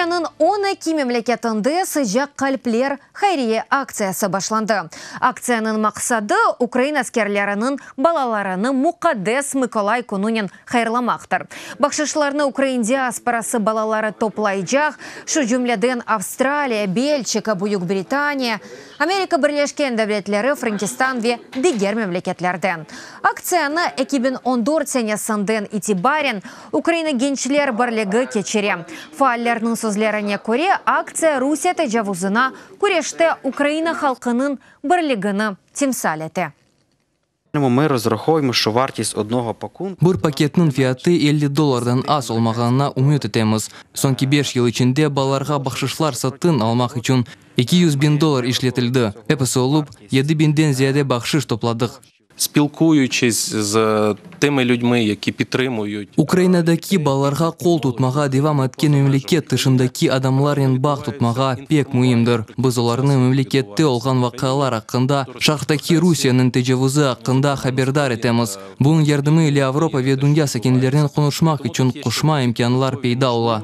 Dünyanıñ 12 memleketinde Sıcaq qalpler hayriye aktsiyası başlandı. Aktsiyanıñ maqsadı, ukrain askerleriniñ balalarını Muqaddes Mıkolay kününen hayırlamaqtır. Bahşışlarnı ukrain diasporası balaları toplaycaq, şu cümleden Avstraliya, Belçika, Büyük Britaniya, Amerika Birleşken Devletleri, Frenkistan ve diger memleketlerden. Aktsiyanı 2014 senesinden itibaren Ukraina gençler birligi keçire. Faallerniñ sözlerine köre, aktsiya Rusiye tecavuzına küreşte Ukraina halqınıñ birligini timsal ete. Ми розраховуємо, що вартість одного пакунку Bir paketniñ fiyatı 50 dollardan az olmağanına ümüt etemiz. Soñki beş yıl içinde balalarğa bahşışlar satın almaq içün 200 biñ dollar işletildi. Episi olıp, yedi biñden ziyade bahşış topladıq. Спілкуючись з тими людьми, які підтримують Ukrainadaki balalarğa qol tutmağa devam etken memleket tışındaki adamlarnen bağ tutmağa pek müimdir. Biz olarnı memlekette olğan vaqialar aqqında, şarqtaki Rusiyeniñ tecavuzı aqqında haberdar etemiz. Bunıñ yardımı ile Avropa ve dünya sakinlerinen qonuşmaq içün qoşma imkânlar peyda ola.